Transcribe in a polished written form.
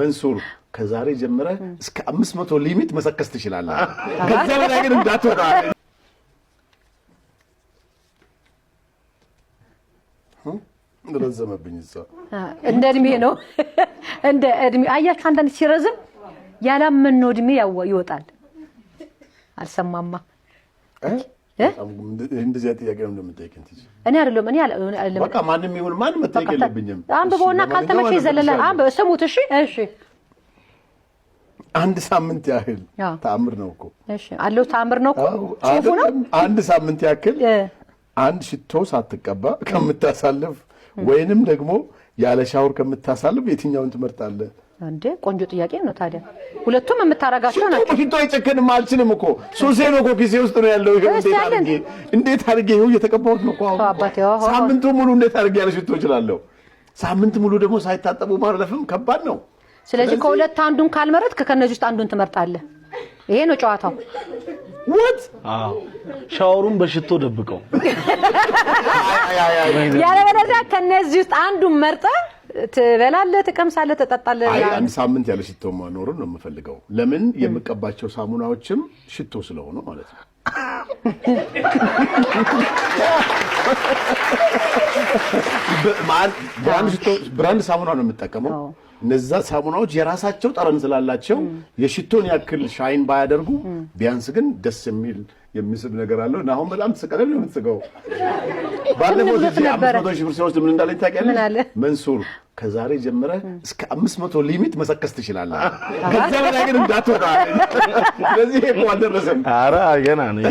መንሱር፣ ከዛሬ ጀምረህ እስከ 500 limit መሰከስ ትችላለህ። ከዛ በላይ ግን እንዳትወጣ። ረዘመብኝ እዛ። እንደ እድሜ ነው፣ እንደ እድሜ። አያችሁ፣ አንዳንድ ሲረዝም ያላመነው እድሜ ይወጣል። አልሰማማ። እንደዚያ ጥያቄ ነው እንደምጠይቅን? እኔ አይደለም፣ እኔ አይደለም። በቃ ማንም ይሁን ማን መጠየቅ የለብኝም። አንብበውና ካልተመቸ ይዘለላል። አንብበ ስሙት። እሺ። አንድ ሳምንት ያህል፣ ተአምር ነው እኮ። እሺ አለው፣ ተአምር ነው እኮ፣ ጽሁፉ ነው። አንድ ሳምንት ያክል አንድ ሽቶ ሳትቀባ ከምታሳልፍ ወይንም ደግሞ ያለ ሻወር ከምታሳልፍ የትኛውን ትመርጣለህ? እንዴ፣ ቆንጆ ጥያቄ ነው። ታዲያ ሁለቱም የምታረጋቸው ናቸው። ሽቶ አይጨከንም፣ አልችልም እኮ፣ ሱሴ ነው እኮ፣ ጊዜ ውስጥ ነው ያለው። እንዴት አድርጌ ይኸው እየተቀባሁት ነው እኮ። ሳምንቱ ሙሉ እንዴት አድርጌ ያለ ሽቶ እችላለሁ? ሳምንት ሙሉ ደግሞ ሳይታጠቡ ማለፍም ከባድ ነው። ስለዚህ ከሁለት አንዱን ካልመረጥክ ከነዚህ ውስጥ አንዱን ትመርጣለህ። ይሄ ነው ጨዋታው። What? ሻወሩን በሽቶ ደብቀው። ያለበለዚያ ከነዚህ ውስጥ አንዱን መርጠህ ትበላለህ፣ ትቀምሳለህ፣ ትጠጣለህ። አይ፣ አንድ ሳምንት ያለ ሽቶ መኖሩን ነው የምፈልገው። ለምን? የምቀባቸው ሳሙናዎችም ሽቶ ስለሆኑ ማለት ነው። Brand ሳሙና ነው የምጠቀመው። እነዛ ሳሙናዎች የራሳቸው ጠረን ስላላቸው የሽቶን ያክል shine ባያደርጉ ቢያንስ ግን ደስ የሚል የሚስብ ነገር አለው እና አሁን በጣም ትስቃለህ ነው የምትስቀው። ባለፈው 500,000 ብር ሲወስድ ምን እንዳለኝ ታውቂያለሽ? መንሱር፣ ከዛሬ ጀምረህ እስከ 500 limit መሰከስ ትችላለህ። ከዛ በላይ ግን እንዳትወጣ። ስለዚህ ይሄ እኮ አልደረሰም። ኧረ ገና ነው።